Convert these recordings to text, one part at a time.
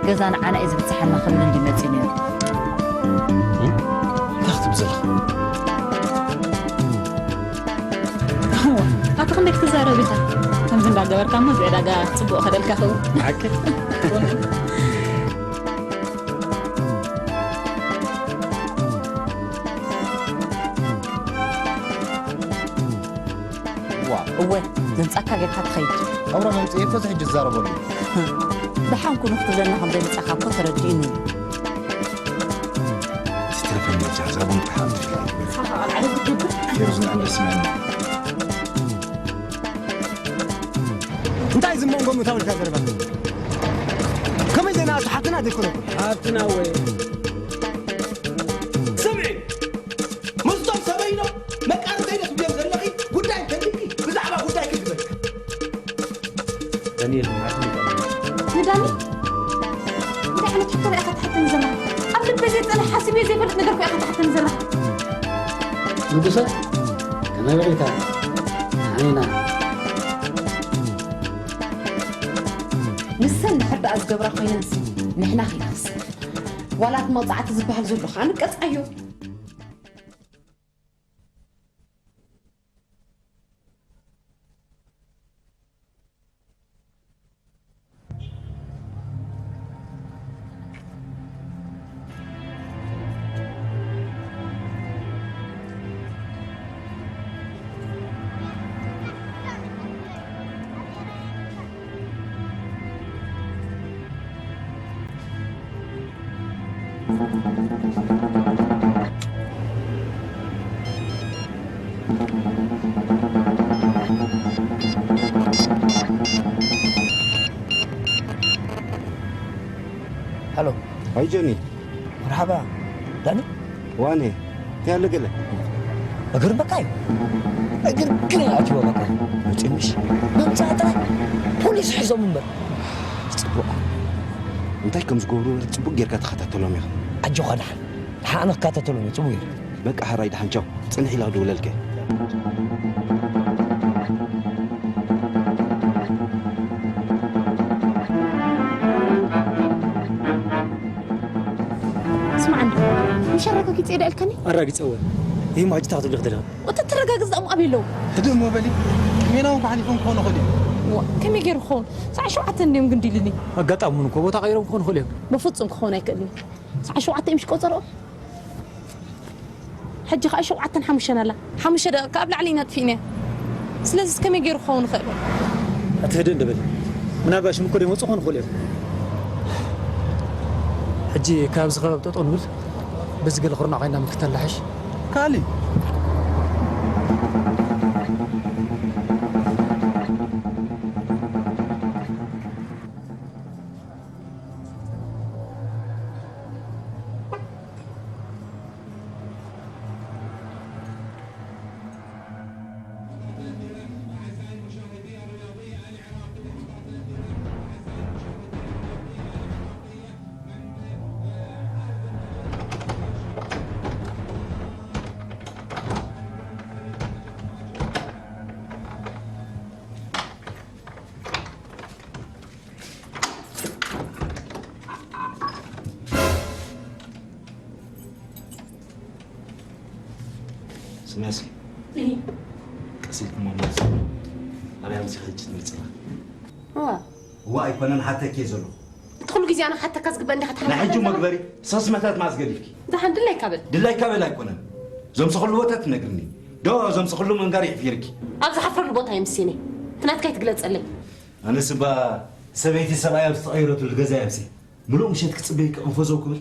ገዛ ንዓና እዩ ዝብጽሓና ክብል እንዲ መጺኡ ነይሩ። እንታይ ክትብል ዘለኻ? ኣታ ክንደይ ክትዛረብ ኢኻ? ከምዚ እንዳገበርካ እሞ ዝዕዳጋ ጽቡቕ ከደልካ ኸውን። ሓቂ? ዋ። እወ፣ ዘምጻካ ጌርካ ትኸይድ። ኣውራ መምጽኤ እኮ እዚ ሕጂ ዝዛረበሉ። ደሓን ኩኑ ክትብለና ከም ዘይምጻኻ እኮ ተረዲኡኒ። ትትረፈኒ ጃዛ ቡን ተሓምል። ንስኻ ኸኣ ዓለም ክትገብር? ፊሩዝ ንኣንደስ ማን። እንታይ እዚ መንጎ ምእታው ኢልካ ዘረባ? ከመይ ዜና ኣቶ ሓፍትና ዘይኮነ እኮ? ሓፍትና ወይ? ስምዒ! ምስቶም ሰበይኖ መቃረተይ ዶ ትብልዮም ዘለኺ ጉዳይ እንተልዩኪ ብዛዕባ ጉዳይኪ ግበሪ። ዳንኤል፣ ንዳኒ? እንታይ ዓይነት ሕቶ ኢኻ ትሓተኒ ዘለኻ? ኣብ ልበይ ዘይጸንሕ ሓሲበ ዘይፈልጥ ነገር እኮ ኢኻ ትሓተኒ ዘለኻ። ንጉሰ፣ ከመይ ውዒልካ? ንዓይና። ንሰን ንሕዳኣ ዝገብራ ኮይነንሲ ንሕና ከይንኽስር። ዋላ እቲ መቕጻዕቲ ዝበሃል ዘሎ ኸኣ ንቀጽዓዮ። ሃሎ። ሃይ ጆኒ። መርሓባ። ዳኒ? ዋኒ፣ እንታይ ኣሎ ገለ? እግር በቃ እዩ። እግር ግን ኣትዎ በቃ። መጺምሽ? መምጻእ ጥራይ። ፖሊስ ሒዞም እምበር። ጽቡቕ። እንታይ ከም ዝገብሩ ጽቡቕ ጌርካ ተኸታተሎም ኢኻ። ኣጆኻ ደሓን። ደሓን ኣነ ክከታተሎም እየ፣ ጽቡቕ ጌርካ። በቃ፣ ሕራይ ደሓን ቻው። ጽንሕ ኢላ ክድውለልከ። ስማዕ እንዶ፣ ምሽ ኣረጋጊጸ ዶ ኢልካኒ? ኣራጊጸ እወ። ይህ ማጅታ ክትብሊ ክትደሊ። ወተ ተረጋግጽ ደሞ ኣበይ ኣለዉ? ህድእ እሞ በሊ። ሜናውን ክሓሊፎም ክኾኑ ይኽእሉ እዮም። ዋ፣ ከመይ ገይሩ ክኸውን? ሰዓት ሸውዓተ እንድዮም ግን ዲልኒ። ኣጋጣሚ እውን እኮ ቦታ ቀይሮም ክኾኑ ይኽእሉ እዮም። በፍጹም ክኸውን ኣይክእልን። ሰዓት ሸውዓተ እዮም ሽቆጸርኦም። ሕጂ ኸኣ ሸውዓተን ሓሙሽተን ኣላ። ሓሙሽተ ደቂቕ ካብ ላዕሊ ኢና ኣጥፊእናዮ። ስለዚ ከመይ ገይሩ ክኸውን ይኽእል? ኣቲ ህድእ እንዶ በሊ። ምናልባሽ እኮ ደይመጹ ክኾኑ ይኽእሉ እዮም። ሕጂ ካብዚ ከባቢ ጠጠው ንብል። በዚ ገለ ኩርናዕ ኮይና ምክተላ ሕሽ። ካሊ። ስምዒ እስኪ። እይ። ቀስ ኢልኪ እሞ መልሲ። ኣበይ ኣምሲኺ ሕጂ ትመልስና? እዋ። እዋ ኣይኮነን፣ ሓተኪ እየ ዘለኹ። እቲ ኩሉ ግዜ ኣነ ክሓተካ ዝግበእ እንዲኻ ትሓተካ ናይ ሕጂ ዘለኻ? መግበሪ ሰስመታት መዓስ ገዲፍኪ? ደሓን ድላይካ በል። ድላይካ በል ኣይኮነን። ዘምሰኽሉ ቦታ ትነግርኒ። ዶ ዘምሰኽሉ መንጋር ይሕፊርኪ? ኣብ ዝሓፍረሉ ቦታ እየ ምሲነ። እቲ ናትካ ኣይትግለጸለይ። ኣነስ እባ ሰበይቲ ሰብኣይ ኣብ ዝተቐየረትሉ ገዛ እየ ምሲ። ምሉእ ምሸት ክጽበየኪ ኣንፈዘው ክብል።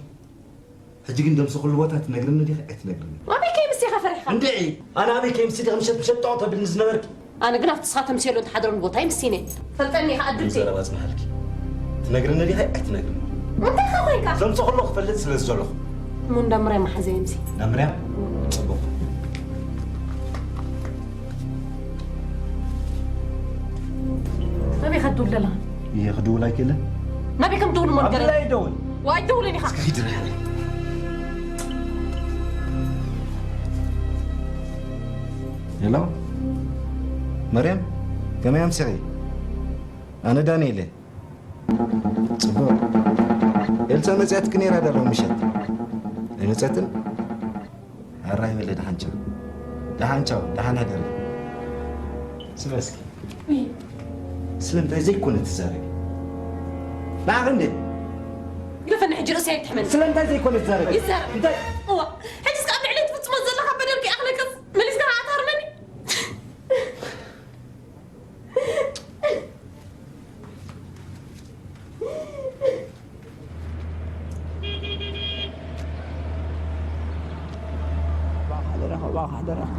ሕጂ ግን ደምሰኽሉ ቦታ ትነግርኒ ዲኺ ኣይትነግርኒ? ኣበይ ከይምስ ኢኻ ፈሪሕኻ? እንድዒ! ኣነ ኣበይ ከይምስ ዲኺ ምሸት ምሸት ጦቕ ተብልኒ ዝነበርኪ? ኣነ ግን ኣብቲ ንስኻ ተምስየሉ እትሓድረሉ ቦታ ይምስይነ። ፈልጠኒ ኢኻ ኣድብቲ። ዘረባ ጽንሓልኪ። ትነግርኒ ዲኺ ኣይትነግርኒ? እንታይ ኢኻ ኮይንካ? ደምሰኽሉ ክፈልጥ ስለ ዝደለኹ። እሞ እንዳ ምርያም መሓዘ ይምሲ። እንዳ ምርያም? ጽቡቕ። ናበይ ኢኻ ትድውል ዘለኻ? እየ ክድውል ኣይክእልን። ናበይ ከም ትድውል እሞ ኣብ ንገረኒ። ድላይ ደውል። ዋ፣ ኣይትደውልን ኢኻ። እስኪ ሂድ ርሕቕ። ሄሎ? መርያም፣ ከመይ ኣምሲኺ? ኣነ ዳንኤል እየ። ጽቡቕ። ኤልሳ መጺኣትኪ ነይራ ዶ ሎሚ ምሸት? ኣይመጸትን? ኣራይ በለ፣ ደሓን ቻው። ደሓን ቻው፣ ደሓን ሕደሪ። ስሚ እስኪ። ውይ። ስለምንታይ ዘይኮነ ትዛረቢ? ንዓኺ እንዴ? ግደፈኒ ሕጂ፣ ርእሰይ ኣይትሕመኒ። ስለምንታይ ዘይኮነ ትዛረቢ? ይዛረብ። እንታይ? እዋ፣ ሕጂስ ከኣ ኣብ ልዕለይ ትፍጽሞ ዘለኻ በደል ከይኣኽለክስ መሊስካ ከኣ ትሃርመኒ? እባክህ ሓደራኻ፣ እባክህ ሓደራኻ፣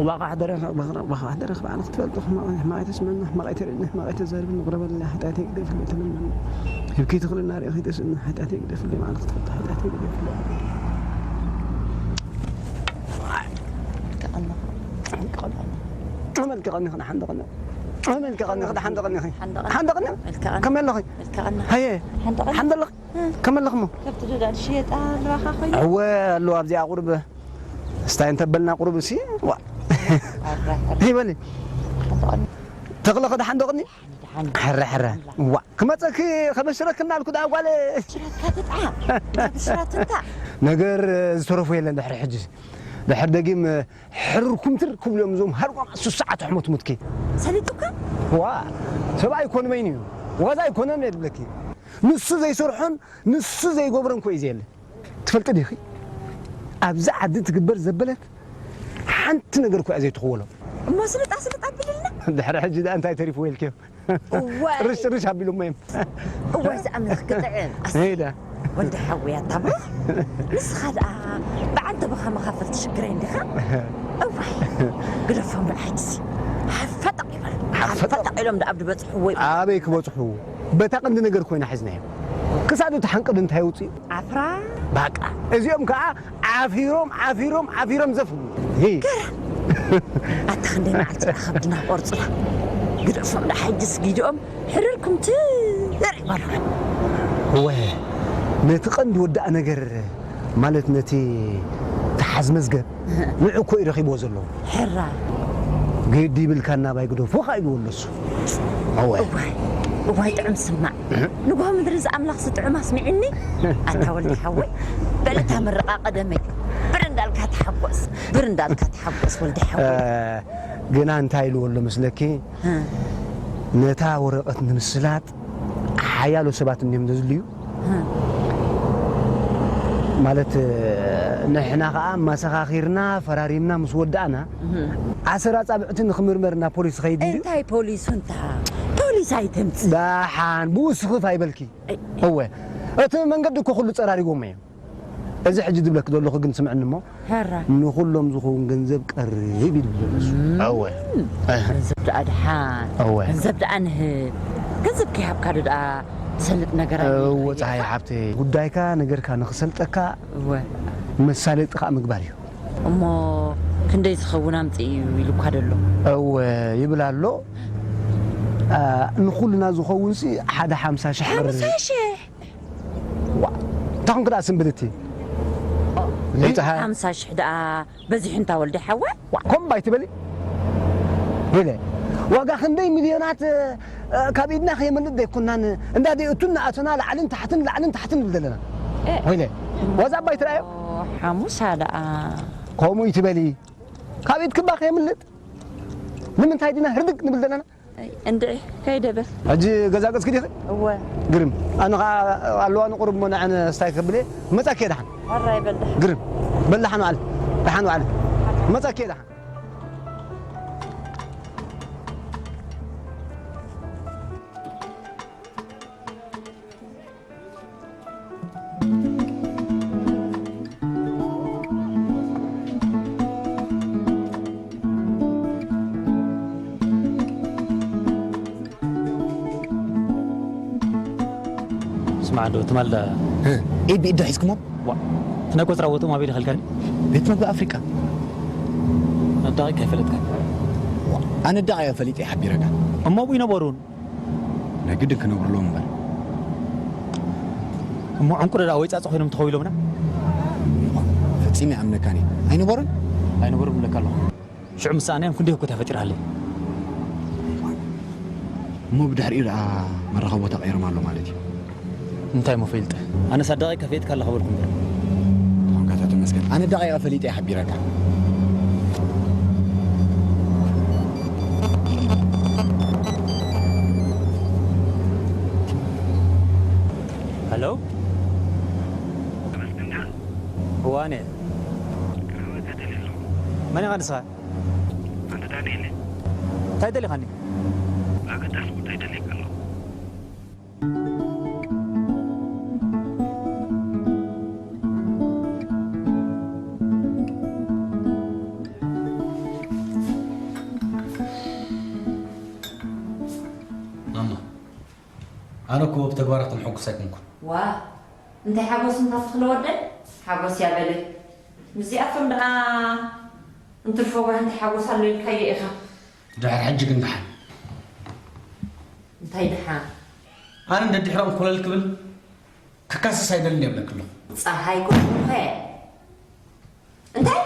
እባክህ ሓደራኻ፣ እባክህ ሓደራኻ፣ እባክህ ሓደራኻ፣ ባዕልኻ ትፈልጦ፣ ሕማቕ፣ ሕማቕ ኣይተስምዐና፣ ሕማቕ ኣይተርእየና፣ ሕማቕ ኣይተዛርበኒ፣ ይቕረ በለለይ፣ ሓጢኣተይ ግደፍለይ፣ ተለመኒ። ህብኪ ትኽእልና ርኢኺ ተስእና፣ ሓጢኣተይ ግደፍለይ፣ ባዕልኻ ትፈልጦ፣ ሓጢኣተይ ግደፍለይ። ኣመልክቐኒ ኽን ሓንደቕኒ። ኣመልክቐኒ ኽን ሓንደቕኒ ኽን። ሓንደቕኒ። ሓንደቕኒ። ኣመልክቐኒ። ከመይ ኣለኺ? ኣመልክቐኒ። ሃየ። ሓንደቕኒ። ሓንደቕኒ። ከመይ ኣለኽሞ? ከብቲ ዶ ዳኣ ዝሽየጣ ኣለዋኻ ኮይኑ? እወ፣ ኣለዋ ኣብዚኣ ቁሩብ። እስታይ እንተበልና ቁሩብ እሲ፣ ዋ። ኣረ፣ ኣረ። ይበሊ። ሓንደቕኒ። ተኽለ ኸ ደሓን ደቕኒ? ደሓን። ሕረ፣ ሕረ። ኣላ። ዋ፣ ክመጸኪ፣ ከበስረክና ኣልኩ ደኣ ጓል። ብስራትካ ትጥዓ። ብስራትካ። ነገር ዝተረፎ የለን ድሕሪ ሕጂ። ድሕሪ ደጊም ሕርር ኩምትር ክብሉ እዮም እዞም ሃርጓም ሱስ ሰዓት ኣሕመት ሙትኪ። ሰሊጡካ? ዋ፣ ሰብ ኣይኮን መይን እዩ። ዋዛ ኣይኮነን እየ ዝብለኪ። ንሱ ዘይሰርሖን ንሱ ዘይገብሮን ኮ እዩ ዘየለ። ትፈልጢ ዲኺ? ኣብዚ ዓዲ ትግበር ዘበለት ሓንቲ ነገር እኮ እያ ዘይትኽወሎ። እሞ ስልጥ ኣስልጥ ኣቢልልና። ድሕሪ ሕጂ ደኣ እንታይ ተሪፍዎ ኢልክዮ? እዋይ። ጭርሽ ጭርሽ ኣቢሎሞ እዮም። እዋይ ዝኣምልኽ ክጥዕም። ኣስ-፣ ሄዳ። ወልደ ሓወይ ኣታ ብሩኽ። ንስኻ ደኣ በዓል ደብኻ መኻፈል ትሽግረይ እንዲኻ? እዋይ። ግደፎም ደኣ ሕጅሲ። ሓፈጠቕ ይበል። ሓፈጠቕ። ሓፈጠቕ ኢሎም ደኣ ኣብ ዝበጽሕዎ ይበል። ኣበይ ክበጽሑ? በታ ቀንዲ ነገር ኮይና ሒዝናዮም። ክሳዱ ተሓንቅድ እንታይ ውጽእ? ዓፍራ። ባቃ። እዚኦም ከኣ ዓፊሮም፣ ዓፊሮም፣ ዓፊሮም ዘፍሉ። ሂ። ገራ። ኣታ ክንደይ መዓልቲ ደኣ ከብድና ቆርጹና። ግደፎም ደኣ ሕጅስ ጊድኦም ሕርርኩም ትዘር ይበሉና። እወ፣ ነቲ ቀንዲ ወዳእ ነገር ማለት ነቲ ተሓዝ መዝገብ ንዑ እኮ እዩ ረኺብዎ ዘሎ። ሕራ። ግዲ ይብልካ እናባይ ግደፎ ኸዓ ኢልዎ ኣሎ እሱ። እወ። እዋይ፣ እዋይ ጥዑም ስማዕ። ንግሆ ምድሪ ዝኣምላኽ ዝጥዑም ኣስሚዕኒ። ኣታ ወልዲ ሓወይ፣ በል እታ ምርቓ ቀደመይ። ብር እንዳልካ ተሓጎስ፣ ብር እንዳልካ ተሓጎስ ወልዲ ሓወይ። እ፣ ግና እንታይ ኢልዎ ኣሎ መስለኪ? እ። ነታ ወረቐት ንምስላጥ ሓያሎ ሰባት እንድዮም ዘድልዩ። እ። ማለት፣ ንሕና ኸዓ ማሰኻኺርና፣ ፈራሪምና ምስ ወዳእና፣ እህ። ኣሰር ኣጻብዕቲ ንኽምርመር ናብ ፖሊስ ዝኸይድ እንድዩ። እንታይ ፖሊስ እንታ? ፖሊስ ኣይተምጽእ። ደሓን፣ ብኡ ስኽፍ ኣይበልኪ። ኣይ። እወ፣ እቲ መንገዲ እኮ ኩሉ ጸራሪጎሞ እዮም። እዚ ሕጂ ዝብለኪ ዘለኹ ግን ስምዕኒ እሞ፣ ሕራ። ንኹሎም ዝኸውን ገንዘብ ቀርብ ኢሉ ዘሎ እሱ። እም። እወ። ገንዘብ ደኣ ደሓን። እወ። ገንዘብ ደኣ ንህብ። ገንዘብ ከይሃብካ ዶ ደኣ ትሰልጥ ነገር ኣሎ? እወ፣ ጸሃይ ሓብተይ፣ ጉዳይካ ነገርካ ንኽሰልጠካ እወ። መሳለጢ ከኣ ምግባር እዩ። እሞ ክንደይ ዝኸውን ኣምጽእ እዩ ኢሉካ ደሎ? እወ፣ ይብል ኣሎ። ኣ፣ ንኹልና ዝኸውንሲ ሓደ ሓምሳ ሽሕ ብር። ሓምሳ ሽሕ? ዋ፣ እንታይ ኮንክ ደኣ ስንብድቲ? ኦ፣ ልብጽሓ። ሓምሳ ሽሕ ደኣ በዚሑ እንታ ወልደ ሓወ? ዋ፣ ኮምባ ኣይትበሊ። ወይለ፣ ዋጋ ክንደይ ሚልዮናት፣ እ፣ ካብ ኢድና ከየመልጥ ዘይኮናን፣ እንዳ ደይእቱን እናኣተና ላዕልን ታሕትን፣ ላዕልን ታሕትን ንብል ዘለና። እ። ወይለ፣ ዋዛ ኣባይ ትረኣዮ? ኦ፣ ሓሙሳ ደኣ። ከምኡ ይትበሊ። ካብ ኢድክባ ከየምልጥ። ንምንታይ ዲና ህርድግ ንብል ዘለና? ኣይ፣ እንድዒ፣ ከይደ በል። ሕጂ ገዛ ገጽኪ ዲኺ? እወ። ግርም። ኣነ ኸዓ ኣለዋ ንቁሩብ እሞ ንዐን ስታይ ከብለ፣ መጻኪ ደሓን። ሕራይ በል ደሓን። ግርም። በል ደሓን ዋዕል። ደሓን ዋዕል። መጻኪ ደሓን። ስማዕ ዶ፣ ትማል ዳ እ፣ ኢድ ብኢድ ዶ ሒዝኩሞም? ዋ፣ እቲ ናይ ቆጽራ ቦትኦም ኣበይ ኢልካልካኒ? ቤት መግቢ ኣፍሪቃ። ኣዳቒ ከይፈለጥካ? ዋ፣ ኣነ ኣዳቒ ፈሊጠ ይሓቢረካ። እሞ ኣብኡ ይነበሩን? ናይ ግድን ክነብሩሎም እምበር። እሞ ዕንቁ ደኣ ወይ ጻጸ ኮይኖም ተኸው ኢሎምና? ፈጺመ ይኣምነካን እየ። ኣይነበሩን? ኣይነበሩን እብለካ ኣለኹ። ሽዑ ምስ ሰኣናዮም ክንደይ ህኮት እያ ፈጢራለይ። እሞ ብድሕሪኡ ደኣ መራኸቢ ቦታ ቀይሮም ኣሎ ማለት እዩ። እንታይ እሞ ፈልጠ? ኣነስ ኣዳቒ ከፍየጥካ ኣለኻ በልኩ እምበር። ተኾንካ እታ ተመስገን። ኣነ ደቂቐ ፈሊጠ እየ ሓቢረካ። ሄሎ? ተመስገን ዲኻ? እዋነ። ቅርበት እየ ደልየ ኣለኹ። መን ኢኻ ንስኻ? ኣነ ዳንኤል እየ። እንታይ ደሊኻኒ? ኣገዳሲ ጉዳይ ደልየካ ኣለኹ። ማማ፣ ኣነ እኮ ብተግባራቶም ሕጉስ ኣይኮንኩን። ዋ፣ እንታይ ሓጎስ እንታ ተኽለ ወደይ? ሓጎስ እያ በለ። ምስዚኣቶም ደኣ እንትርፎ ባህንቲ ሓጎስ ኣሎ ኢልካዮ ኢኻ። ድሕሪ ሕጂ ግን ደሓን። እንታይ ደሓን? ኣነ ደድሕሮም ኮለል ክብል ክካሰስ ኣይደልን እየ እብለኪ ኣለኹ። ጸሃይ ኮንኩ ኸ? እንታይ?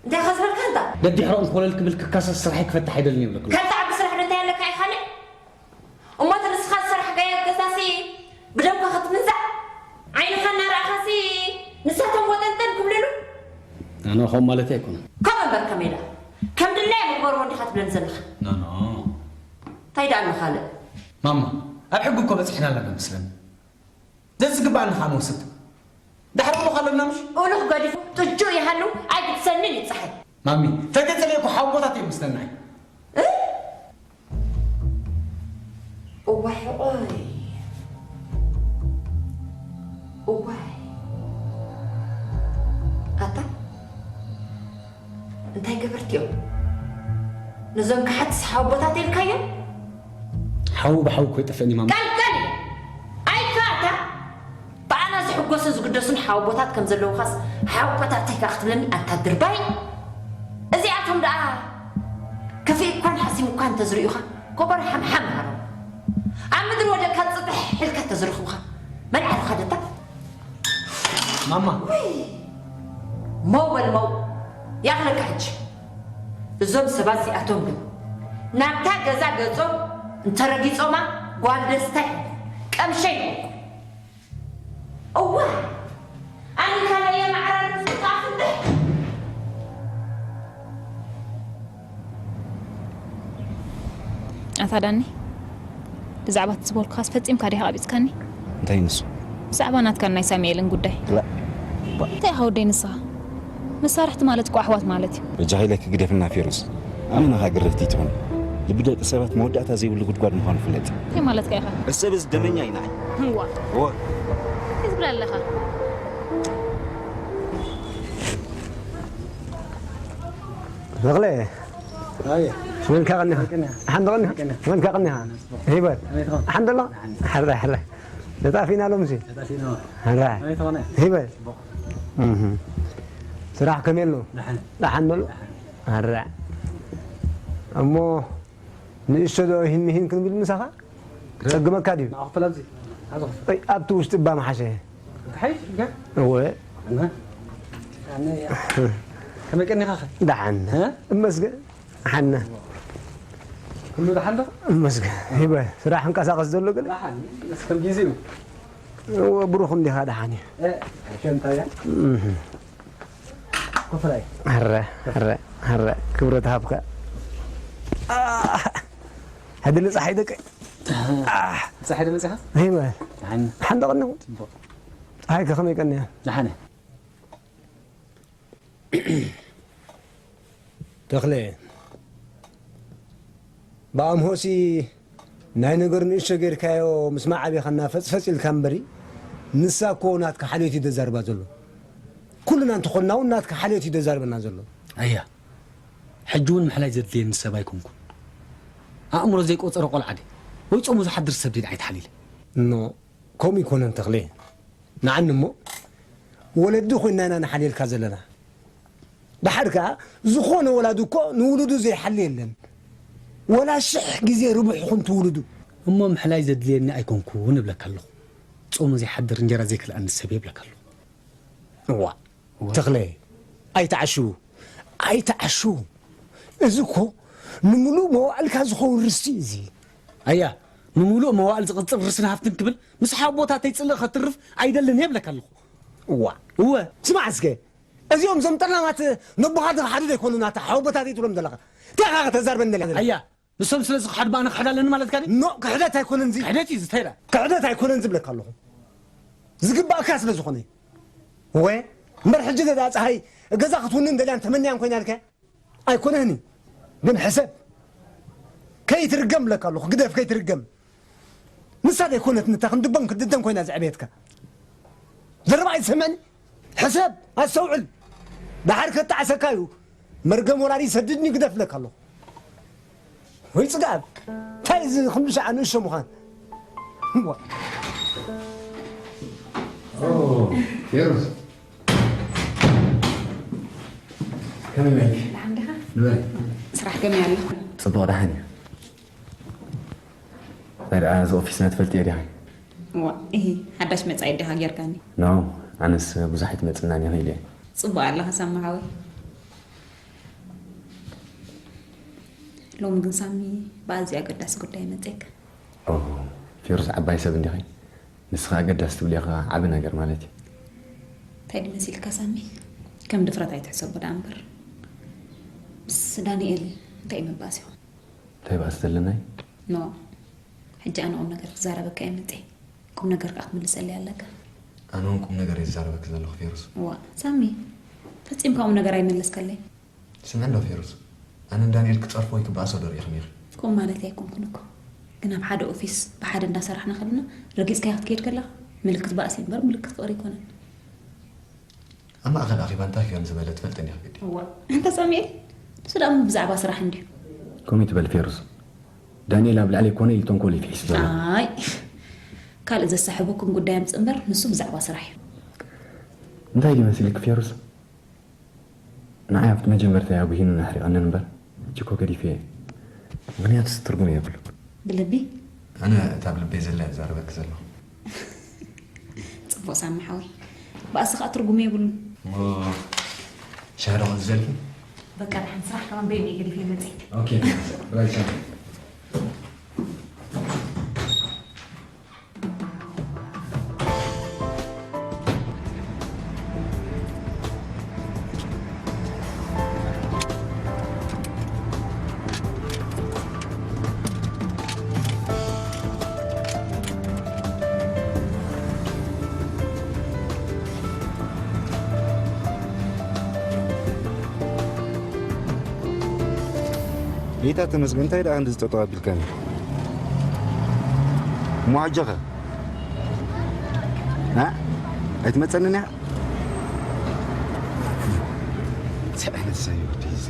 እንታይ ኸ ዝበልካ እንታ? ደድሕሮም ኮለል ክብል ክካሰስ ስራሐይ ክፈትሕ ኣይደልን እየ እብለኪ ኣለኹ። ካብ ዝዓቢ ስራሕ ዶ እንታይ ኣለካ ኢኻ ካልእ? እሞ እቲ ንስኻ ዝሰራሕካዮ ገዛሲ ብደምካ ክትምንዛዕ? ዓይንኻ እናረኣኻሲ ንሳቶም ወጠንጠን ክብልሉ? ኣነ ከምኡ ማለተይ ኣይኮነን። ከምኡ እምበር ከመይ ደኣ? ከም ድላዮም ግበርዎ እንዲኻ ትብለኒ ዘለኻ? ኖ፣ ኖ። እንታይ ደኣ ኣሎ ካልእ? ማማ፣ ኣብ ሕጊ እኮ በጺሕና ኣለና መስለኒ። ዘዝግባኣና ኸኣ ንወስድ። ዳሕሮም ኣለና ምሽ? ኡሉኽ ገዲፉ ጥጁእ ይሃሉ ኣይግድሰንን እዩ ጸሓይ። ማሚ፣ ተተጸልየ እኮ ሓቦታት እዮም ምስለናይ። እ? እዋይ ሕቖይ። እዋይ። ኣታ? እንታይ ገበርቲ እዮም? ነዞም ከሓትስ ሓቦታት ኢልካዮም? ሓዉ ብሓዉ እኮ ይጠፍእን እዩ ማማ። ቀልቀል! ኣይካታ! ብኣና ዝሕጎሱን ዝግደሱን ሓወቦታት ከም ዘለውኻስ ሓወቦታተይ ከኣ ክትብለኒ ኣንታ ድርባይ? እዚኣቶም ደኣ ክፍእ እኳን ሓሲም እኳ እንተዝርእዩኻ ኮቦር ሓምሓም ሃሮም። ኣብ ምድሪ ወደቅካ ጽጥሕ ኢልካ እንተዝረኽቡኻ መልዓልኻ ደታ? ማማ። ውይ! መው በል መው! ይኣኽለካ ሕጂ። እዞም ሰባት እዚኣቶም ግን ናብታ ገዛ ገጾም እንተረጊጾማ ጓል ደስታ ይኾኑ፣ ቀምሸ ይኾኑ። እዋ! ኣነ ካልኣየ ማዕረ ንሱ ከኣ ፍትሕ! ኣታ ዳኒ፣ ብዛዕባ እቲ ዝበልኩኻስ ፈጺምካ ዲኻ ቀቢጽካኒ? እንታይ ንሱ? ብዛዕባ ናትካን ናይ ሳሙኤልን ጉዳይ። ላ፣ እባ። እንታይ ኢኻ ወደይ ንስኻ? መሳርሕቲ ማለት እኮ ኣሕዋት ማለት እዩ። በጃኻ ኢለኪ ግደፍና ፌሩዝ። ኣመና ኸኣ ግርህቲ ትኹን። ልቢ ደቂ ሰባት መወዳእታ ዘይብሉ ጉድጓድ ምዃኑ ፍለጥ። እንታይ ማለትካ ኢኻ? እሰብ እዚ ደመኛ እዩ ንዓይ። ህዋ። እወ። እንታይ ትብል ኣለኻ? ተኽለ። ኣየ። መንካ ቀኒኻ? ቀኒኻ። ሓንቲ ቀኒኻ? ቀኒኻ። መንካ ቀኒኻ? ሂበል። ኣቤት ኸም። ሓንቲ ኣሎ? ሓንቲ። ሕረ፣ ሕረ። ተጣፊና ሎምሲ? ተጣፊና። ሕረ። ኣቤት ኾነ። ሂበል። ጽቡቕ። እህ። ስራሕ ከመይ ኣሎ? ደሓን። ደሓን በሉ? ደሓን። ሕረ። እሞ ንእሽቶ ዶ ሂን ምሂን ክንብል ምሳኻ? ክጸግመካ ድዩ? ንዓ ክፈል ኣብዚ። ኣብዚ ክፈል። ኣይ፣ ኣብቲ ውሽጢ እባ መሓሸ። እንታይ? እገ? እወ። ኣነ፣ ኣነ፣ ከመይ ቀኒኻ ኸ? ደሓን። እ? እመስገን። ሓና። ኩሉ ደሓን ዶ? እመስገን። ሂበ፣ ስራሕ እንቀሳቐስ ዘሎ ገለ? ደሓን። እስከም ጊዜኡ። እወ፣ ብሩኽ እንዲኻ፣ ደሓን እዩ። እ፣ ሸንታ እያ። እህ። ኮፍላይ። ኣረ፣ ኣረ፣ ኣረ፣ ክብረት ሃብካ። አ፣ ሕድሊ ጸሓይ ደቀይ። አ። ጸሓይ ዶ መጺኻ? ሂበ። ደሓን። ደሓን ዶ ቀኒኹም? ጽቡቕ። ጸሓይ ከ ከመይ ቀኒያ? ደሓን እያ። ተኽለ፣ ብኣምሆሲ ናይ ነገር ንእሽቶ ጌርካዮ ምስ መዓቤኻና ፈጽፈጽ ኢልካ እምበሪ፣ ንሳ እኮ ናትካ ሓልዮት እዩ ዘዛርባ ዘሎ። ኩልና እንተኾንና እውን ናትካ ሓልዮት እዩ ዘዛርበና ዘሎ። ኣያ፣ ሕጂ እውን ምሕላይ ዘድልየኒ ሰብ ኣይኮንኩን። ኣእምሮ ዘይቆጸረ ቆልዓ ድየ? ወይ ጾሙ ዝሓድር ሰብ ድየ ንዓይ ተሓሊለ? ኖ፣ ከምኡ ኣይኮነን ተኽለ። ንዓኒ እሞ ወለዲ ኮይና ኢና ንሓልየልካ ዘለና። ደሓር ከኣ ዝኾነ ወላዲ እኮ ንውሉዱ ዘይሓሊ የለን። ወላ ሽሕ ግዜ ርቡሕ ይኹን ትውልዱ። እሞ ምሕላይ ዘድልየኒ ኣይኮንኩን እብለካ ኣለኹ። ጾሙ ዘይሓድር እንጀራ ዘይክልኣኒ ሰብ እየ እብለካ ኣለኹ። እዋ፣ እዋ። ተኽለ፣ ኣይትዓሽው፣ ኣይትዓሽው። እዚ እኮ ንምሉእ መዋዕልካ ዝኸውን ርስቲ እዩ እዚ። ኣያ፣ ንምሉእ መዋእል ዝቕጽል ርስን ሃፍትን ክብል ምስ ሓቦታተይ ጽልእ ከትርፍ ኣይደልን እየ እብለካ ኣለኹ። እዋ። እወ። ስማዕ እስከ፣ እዚኦም እዞም ጠላማት ነቦኻ ዝኸሓዱ ዘይኮኑን ኣታ ሓቦታተይ ትብሎም ዘለኻ። እንታይ ኢኻ ከተዛርበኒ ዘለኻ? ኣያ፣ ንሶም ስለ ዝኸሓዱ ኣነ ክሕድ ኣለኒ ማለትካ ድዩ? ኖ፣ ክሕደት ኣይኮነን እዚ። ክሕደት እዩ ዝታይ ደኣ? ክሕደት ኣይኮነን ዝብለካ ኣለኹ። ዝግባእካ ስለ ዝኾነ። ወ፣ እምበር ሕጂ ነዛ ጸሃይ ገዛ ክትውንን ደልያን ተመንያን ኮይና ኢልካ? ኣይኮነን። ግን ሕሰብ። ከይትርገም ብለካ ኣለኹ። ግደፍ ከይትርገም። ንሳ ዘይኮነት ንታ ክንድቦም ክትድደም ኮይና ዘዕበየትካ። ዘረባ ኣይትሰምዕን። ሕሰብ፣ ኣስተውዕል። ደሓር ከጣዕሰካ እዩ። መርገም ወላዲ ይሰድድኒ ግደፍ ብለካ ኣለኹ። ወይ ጽጋብ። እንታይ እዚ ክንዱ ሰዓ ንእሽቶ ምዃን? እዋ። ኦ፣ ፌሩዝ። ከመይ በልኪ? ደሓን ዲኻ? ንበሪ። ስራሕ ከመይ ኣሎ? ጽቡቕ ደሓን እዩ። እንታይ ደኣ እዚ ኦፊስና ትፈልጥዮ ዲኻ? እዋ፣ እሂ፣ ሓዳሽ መጻኢት ዲኻ ጌርካኒ? ኖ፣ ኣነስ ብዙሕ ኣይትመጽእናን እየ ኢለ እየ። ጽቡቕ ኣለኻ ሳሚ ሓወይ። ሎሚ ግን ሳሚ ብኣዝዩ ኣገዳሲ ጉዳይ መጺኤካ። ኦ፣ ፌሩዝ ዓባይ ሰብ እንዲኺ። ንስኻ ኣገዳሲ ትብልዮ ኸኣ ዓቢ ነገር ማለት እዩ። እንታይ ድመሲልካ ሳሚ? ከም ድፍረት ኣይትሕሰቦ ደኣ እምበር። ምስ ዳንኤል እንታይ እዩ መባእሲኹም? እንታይ ባእሲ ዘለናይ? ኖ፣ ሕጂ ኣነ ቁም ነገር ክዛረበካ እየ መጺኤ። ቁም ነገር ከኣ ክትምልሰለይ ኣለካ። ኣነ እውን ቁም ነገር እየ ዝዛረበኪ ዘለኹ ፌሩዝ። እዋ፣ ሳሚ፣ ፈጺምካ ቁም ነገር ኣይመለስካለይ። ስምዒ እንዶ ፌሩዝ፣ ኣነ ንዳንኤል ክጸርፎ ወይ ክበኣሶ ዶ ርኢኽኒ ኢኺ? ከምኡ ማለተይ ኣይኮንኩን እኮ። ግን ኣብ ሓደ ኦፊስ ብሓደ እንዳሰራሕና ከለና ረጊጽካዮ ክትከይድ ከለኻ ምልክት ባእሲ እምበር ምልክት ፍቕሪ ኣይኮነን። ኣብ ማእከል ኣኼባ እንታይ ክዮን ዝበለ ትፈልጥን ኢኺ ግዲ። እዋ፣ ኣንታ ሳሙኤል፣ ንሱ ደኣ እሞ ብዛዕባ ስራሕ እንድዩ። ከምኡ ትበል ፌሩዝ። ዳንኤል ኣብ ልዕለይ ኮነ ኢሉ ተንኮል እዩ ፍሒሱ ዘሎ። ኣይ፣ ካልእ ዘሳሕበኩም ጉዳይ ኣምጽእ እምበር ንሱ ብዛዕባ ስራሕ እዩ። እንታይ ድዩ መሲልኪ ፌሩዝ? ንዓይ ኣብቲ መጀመርታ እዩ ኣጉሂኑን ኣሕሪቐንን እምበር፣ ሕጂ እኮ ገዲፈዮ እየ። ምኽንያቱስ ትርጉም የብሉን። ብልቢ? ኣነ እታ ብልበይ ዘላ እየ ዝዛረበኪ ዘለኹ። ጽቡቕ ሳሚ ሓወይ። ባእሲ ኸኣ ትርጉም የብሉን። እሞ ሻሂ ዶ ክእዝዘልኪ? በቃ ደሓን ስራሕ ከማን በይነይ ገዲፈ መጺእ። ኦኬ፣ ራይት ሻሂ። ጌታ ተመስገን፣ እንታይ ደኣ ክንድዚ ጠጠው ኣቢልካኒ? እሞ ሕጂ ኸ? ና? ኣይትመጸንን እያ? እንታይ ዓይነት ሰብ እዩ ወዲ እዚ?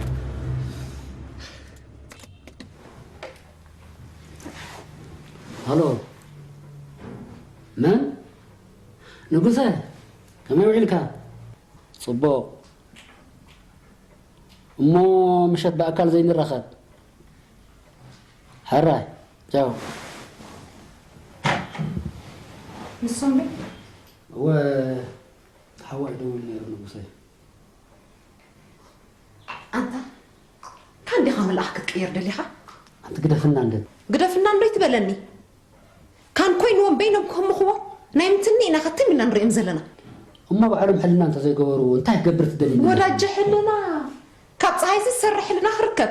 ሃሎ። መን? ንጉሰ፣ ከመይ ውዒልካ? ጽቡቕ። እሞ ምሸት ብኣካል ዘይንራኸብ? ሕራይ፣ ቻው። ንሶም ዶ? እወ፣ ሓዋ ይደውል ነይሩ ንጉሰይ። ኣንታ፣ ካን ዲኻ መልኣኽ ክትቅየር ደሊኻ? ኣንቲ ግደፍና እንደ ግደፍና እንዶ ይትበለኒ። ካን ኮይንዎም በይኖም ክህምኽዎ ናይ ምትኒ ኢና ኸትም ኢልና ንሪኦም ዘለና። እሞ ባዕሎም ሕልና እንተዘይገበሩ እንታይ ክገብር ትደሊ? ወዳጀ ሕልና፣ ካብ ፀሃይሲ ዝሰርሕ ሕልና ክርከብ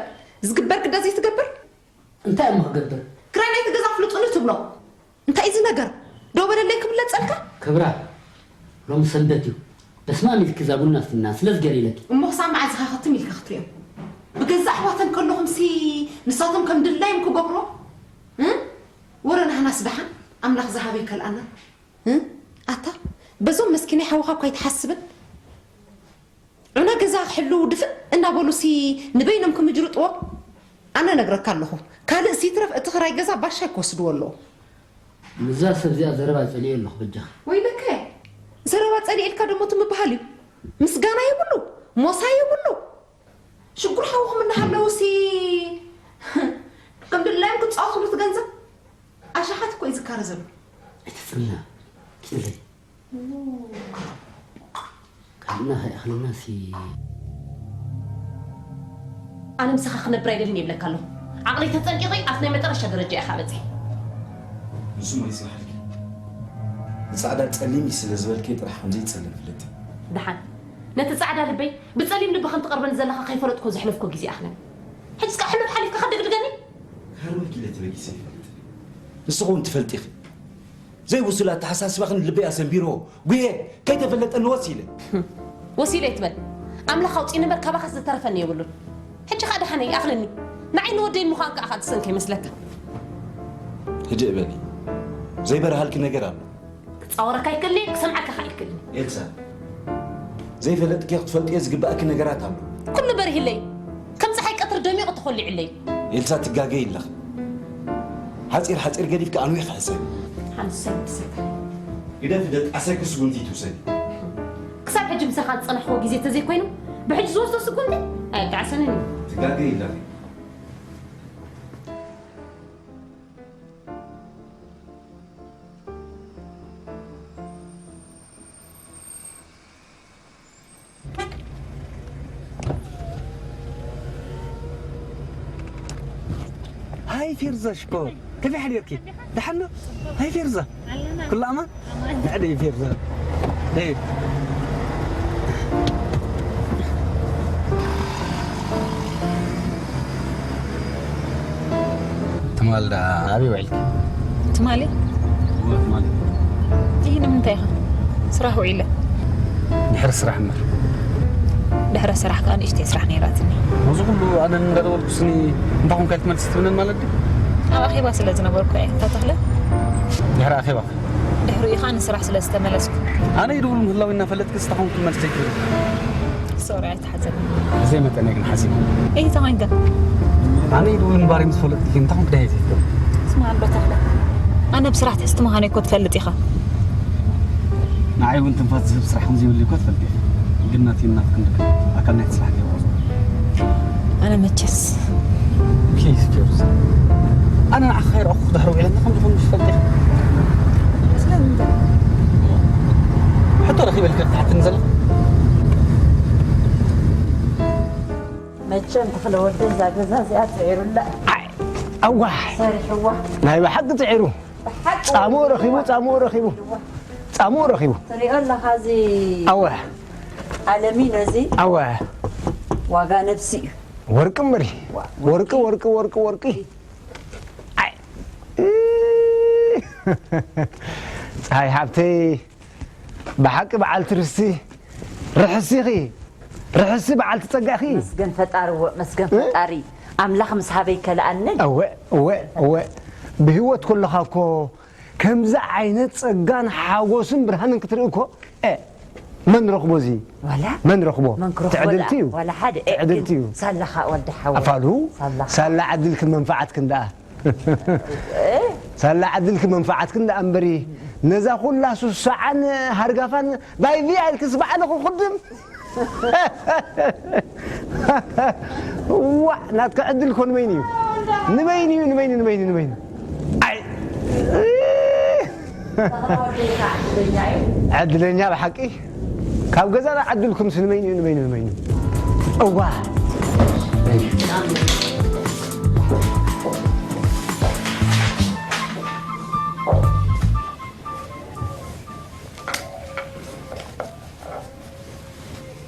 ዝግበር ግዳ ዘይትገብር? እንታይ እሞ ክገብር? ክራይ ናይቲ ገዛ ፍልጡኒ ትብሎ። እንታይ እዚ ነገር? ደው በለለይ ክብለጸልካ? ክብራ፣ ሎሚ ሰንበት እዩ። በስመ ኣብ ኢልኪ እዛ ቡና ስትና፣ ስለ ዝገር ኢለኪ። እሞ ክሳብ መዓዝ ኢኻ ክትም ኢልካ ክትሪኦም? ብገዛ ኣሕዋተን ከለኹምሲ ንሳቶም ከም ድላዮም ክገብሮ? እ? ወረ ናህናስ ደሓን ኣምላኽ ዝሃበ ይከልኣና። እ? ኣታ፣ በዞም መስኪናይ ሓውኻ እኳ ኣይትሓስብን? ዑና ገዛ ክሕልው ድፍእ እናበሉሲ ንበይኖም ክምጅርጥዎ? ኣነ ነግረካ ኣለኹ። ካልእ ሲትረፍ እቲ ክራይ ገዛ ባሻይ ክወስድዎ ኣለዎ። ምዛ ሰብ እዚኣ ዘረባ ጸሊኤ ኣለኹ በጃኻ። ወይለከ፣ ዘረባ ጸሊኤልካ ደሞ እቲ ምብሃል እዩ። ምስጋና የብሉ፣ ሞሳ የብሉ። ሽጉር ሓውኹም እናሃለውሲ ከም ድላዮም ክጻወቱሉ እቲ ገንዘብ። ኣሽሓት እኮ እዩ ዝካረ ዘሎ። ኣይተጽንና፣ ጽለይ። ካልእና ከይኣኽለናሲ። ኣነ ምሳኻ ክነብር ኣይደልን ይብለካ ኣለኹ። ዓቕለይ ተጸንቂቑ ኣብቲ ናይ መጨረሻ ደረጃ ኢኻ በጺሐ። ንሱ ሞ ይጽናሕልኪ። ንጻዕዳ ጸሊም እዩ ስለ ዝበልኪ ጥራሕ ከምዘይጸልም ፍለጢ። ደሓን፣ ነቲ ጻዕዳ ልበይ ብጸሊም ልቢ ከም ትቐርበኒ ዘለኻ ከይፈለጥኩ ዘሕለፍኩ ግዜ ኣኽለኒ። ሕጂ እስከ ሕሉፍ ሓሊፍካ ከደግድገኒ? ክሃርመኪ ኢለ ተበጊሰ ይፈልጥ። ንስኺ እውን ትፈልጢ ኢኺ። ዘይብሱል ኣተሓሳስባኽን ልበይ ኣሰንቢርዎ፣ ጉሄ ከይተፈለጠኒ ወሲለ። ወሲለ ኣይትበል። ኣምላኽ ኣውጺእኒ እምበር ካባኻስ ዝተረፈኒ የብሉን። ሕጂ ኸኣ ደሓነይ ይኣኽለኒ። ንዓይ ንወደይ ምዃን ከኣ ኸኣ ትሰንከ ይመስለካ። ህድእ በሊ። ዘይበርሃልኪ ነገር ኣሎ። ክጻወረካ ይክእልኒ፣ ክሰምዓካ ከኣ ይክእልኒ። ኤልሳ፣ ዘይፈለጥክዮ ክትፈልጥዮ ዝግባእኪ ነገራት ኣሎ። ኩሉ በሪህለይ። ከም ጸሓይ ቀትሪ ደሚቑ ተኾሊዑለይ። ኤልሳ፣ ትጋገይ ኣለኺ። ሓጺር ሓጺር ገዲፍኪ ኣንዊሕ ሕሰቢ። ሓንሳብ ትሰካ። ግደፊ፣ ደጣሰኪ ስጉምቲ ትውሰዲ። ክሳብ ሕጂ ምሳኻ ዝጸናሕክዎ ግዜ ተዘይኮይኑ፣ ብሕጂ ዝወስዶ ስጉምቲ ኣየጣዕሰንን እዩ። ትጋገይ ኣለኺ። ሃይ ፌርዛ ሽኮር፣ ከመይ ሓዲርኪ? ደሓን ዶ? ሃይ ፌርዛ፣ ኣለና። ኩሉ ኣማን? ኣማን። ንዕደይ ፌርዛ። ደይ። ትማል ደኣ ኣበይ ውዒልኪ? ትማሊ? እወ፣ ትማሊ። ይህ ንምንታይ ኢኻ? ስራሕ ውዒለ። ድሕሪ ስራሕ እምበር። ድሕሪ ስራሕ ከኣ ንእሽተይ ስራሕ ነይራትኒ። ነዚ ኩሉ ኣነ እንዳደወልኩ ስኒ እንታይ ኮንካ ኢልኪ መልሲ ትብለኒ ማለት ድዩ? ኣብ ኣኼባ ስለ ዝነበርኩ እየ። እንታይ ተኽለ? ድሕሪ ኣኼባ? ድሕሪኡ ኸኣ ንስራሕ ስለ ዝተመለስኩ። ኣነ ይድውል ምህላው እናፈለጥኪ እስኻ ኮንኪ መልሲ ዘይትህቢ። ሶሪ፣ ኣይትሓዘኒ። ብዘይ መጠን እየ ግን ሓዚነ። እይ፣ እንታይ ኮንካ? ኣነ ይድውል ምንባረይ ምስ ፈለጥኪ ግን እንታይ ኮንኪ ደሃይ ዘይትገብሪ? ስማዕ እንዶ ተኽለ፣ ኣነ ብስራሕ ትሕዝቲ ምዃነይ እኮ ትፈልጥ ኢኻ። ንዓይ እውን ትንፋስ ዝህብ ስራሕ ከም ዘይብለይ እኮ ትፈልጢ ኢኺ። ግን ናተይን ናትክን ርክብ ኣካል ናይቲ ስራሕ ገይርዎ ዘሎ። ኣነ መቸስ። ፕሊዝ ፌሩዝ። ኣነ ንዓኺ ከይረኣኹ ክድሕር ውዒለ እንተ ከም ዝኾንኩ ትፈልጢ ኢኺ። ስለምንታይ? ሕቶ ረኺበልኪ ክትሓትኒ ዘለኺ? መቸም ተኽለ ወደ እዛ ገዛ እዚኣ ጽዒሩላ። ኣይ፣ ኣዋሕ። ሰሪሕዋ። ናይ ብሓቂ ጽዒሩ። ብሓቂ ጻምኡ ረኺቡ፣ ጻምኡ ረኺቡ። ጻምኡ ረኺቡ። ትሪኦ ኣለኻ እዚ ኣዋሕ። ኣለሚኖ እዚ ኣዋሕ። ዋጋ ነብሲ እዩ። ወርቂ እምበሪ። ዋ-፣ ወርቂ፣ ወርቂ፣ ወርቂ፣ ወርቂ። ኣይ። ጸሃይ ሓብተይ፣ ብሓቂ በዓልቲ ርስቲ፣ ርሕሲ ኢኺ። ርሕሲ በዓልቲ ጸጋ ኢኺ። መስገን ፈጣሪ፣ እወ፣ መስገን እ? ፈጣሪ። ኣምላኽ ምስ ሃበይ ከለኣንን። እወ፣ እወ፣ እወ። ብህይወት ከለኻ እኮ ከምዚ ዓይነት ጸጋን ሓጎስን ብርሃንን ክትርኢ እኮ፣ እ፣ መን ረኽቦ እዚ? ዋላ? መን ረኽቦ? መን ክረኽቦ ትዕድልቲ ደኣ? እዩ። ዋላ ሓደ፣ እ፣ ትዕድልቲ ግን እዩ። ሳላኻ ወዲ ሓወይ። ኣፋሉ? ሳላኻ። ሳላ ዕድልክን መንፈዓትክን ደኣ። እ? ሳላ ዕድልክን መንፈዓትክን ደኣ እምበሪ፣ ነዛ ኩላ ሱሳዓን ሃርጋፋን ባይ ቪ ኣልክስ ባዕልኹ ክድም። ዋዕ፣ ናትካ ዕድል ኮ ንበይኑ እዩ። ንበይኑ እዩ፣ ንበይኑ፣ ንበይኑ፣ ንበይኑ። ኣይ። ዕድለኛ ብሓቂ። ካብ ገዛና ዕድልኩምስ ንበይኑ እዩ፣ ንበይኑ፣ ንበይኑ። እዋ።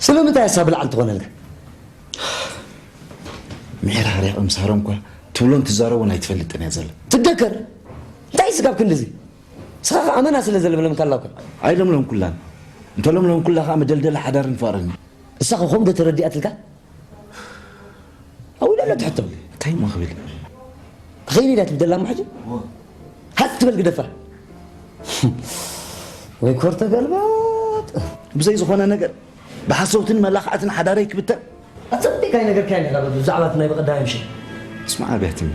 ስለምንታይ እሳ ብልዓል ትኾነልካ? ምሕራርያ እምሳሮም እኳ ትብሎን ትዛረቦን ኣይትፈልጥን እያ ዘላ። ትደከር። እንታይ ስጋብ ክንድዚ? ንስኻ ኸኣ ኣመና ስለ ዘለምለምካ ኣላውካ። ኣይለምለምኩላን። እንተለምለምኩላ ኸኣ መደልደሊ ሓዳርን ፍቕርን እዩ። እሳ ኸ ከምኡ ዶ ተረዲኣትልካ? ኣብኡ ኢላ ኣሎ ትሕቶ። እንታይ እሞ ክብል? ትኸይድ ኢላ ትብደላ እሞ ሕጂ? እወ። ሃስ ትበል ግደፋ። ወይ ኮር ተገልበጥ። ብዘይ ዝኾነ ነገር ብሓሰውትን መላኽዕትን ሓዳረይ ክብተን? ኣጸቢቕካ ኣይነገርካዮን ኢኻ ብዛዕባ እቲ ናይ ብቐዳማይ ምሸት። ስማዕ ኣብያትኒ።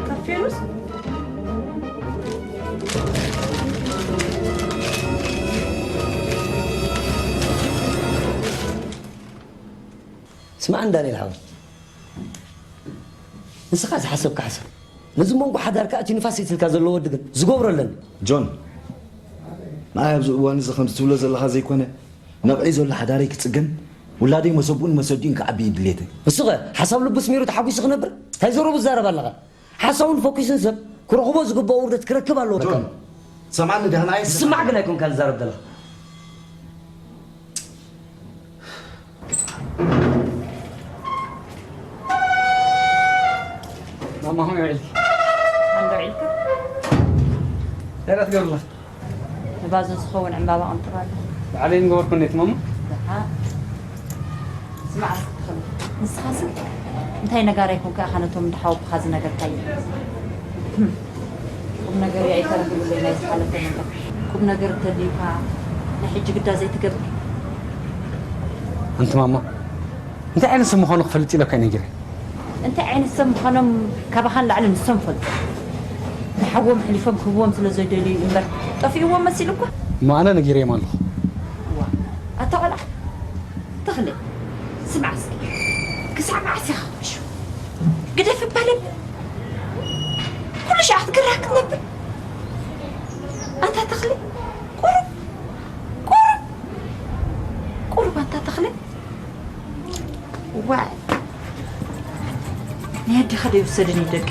ካፌ ሩዝ? ስማዕኒ ዳንኤል ሓወይ፣ ንስኻ ዝሓሰብካ ሓሰብ። ነዚ መንጎ ሓዳርካ እቲ ንፋስ የትልካ ዘሎ ወዲ ግን ዝገብሮ ኣለኒ። ጆን፣ ንዓይ ኣብዚ እዋን እዚ ከምዚ ትብሎ ዘለኻ ዘይኮነ፣ ነቕዒ ዘሎ ሓዳረይ ክጽገን፣ ውላደይ መሰብኡን መሰዲኡን ክዓቢ እዩ ድሌተይ። ንሱ ኸ ሓሳብ ልቡ ስሚሩ ተሓጒሱ ክነብር እንታይ ዘረቡ ትዛረብ ኣለኻ? ሓሳውን ፎኪስን ሰብ ክረኽቦ ዝግብኦ ውርደት ክረክብ ኣለዎ። ጆን፣ ሰምዓኒ ዲኻ? ንዓይ ዝስማዕ ግን ኣይኮንካን ዝዛረብ ዘለኻ። ማማ፣ ከመይ ውዒልኪ? እንዶ ውዒልካ? እንታይ ትገብርላ? ንባዞ ዝኸውን ዕምባባ ቅንጥብ ኣሎ። ባዕለይ ምገበርኩ እንዴት ማማ? ደሓ። ስማዕ እስኪ ትኽእል። ንስኻስ እንታይ ነጋራይ ኮንካ ኢኻ ነቶም እንዳ ሓወቦኻ ዝነገርካዮ? ህም። ቁም ነገር እዩ ኣይተረኽብለይ ናይ ዝሓለፈ ነገር። ቁም ነገር እንተልዩካ ናይ ሕጂ ግዳ ዘይትገብር። ኣንቲ ማማ፣ እንታይ ዓይነት ሰብ ምዃኑ ክፈልጥ ኢለ እኮ እየ ነጊረ። እንታይ ዓይነት ሰብ ምዃኖም ካባኻ ንላዕሊ ንሶም ይፈልጡ። ንሓዎም ኣሕሊፎም ክህብዎም ስለ ዘይደልዩ እዩ እምበር፣ ጠፊእዎም መሲሉ እኳ። እሞ ኣነ ነጊረዮም ኣለኹ። እዋ፣ ኣታ ቖልዓ፣ ተኽለ፣ ስማዕ እስኪ። ክሳዕ መዓስ ኢኻ ክትብሾ? ግደፍ እባ ለብል። ኩሉ ሻዕ ክትግራ ክትነብር። ኣንታ ተኽለ፣ ቁሩብ፣ ቁሩብ፣ ቁሩብ ኣንታ ተኽለ። ዋይ፣ ናይ ኣዴኻ ዶ ይውሰድን እዩ ደቂ?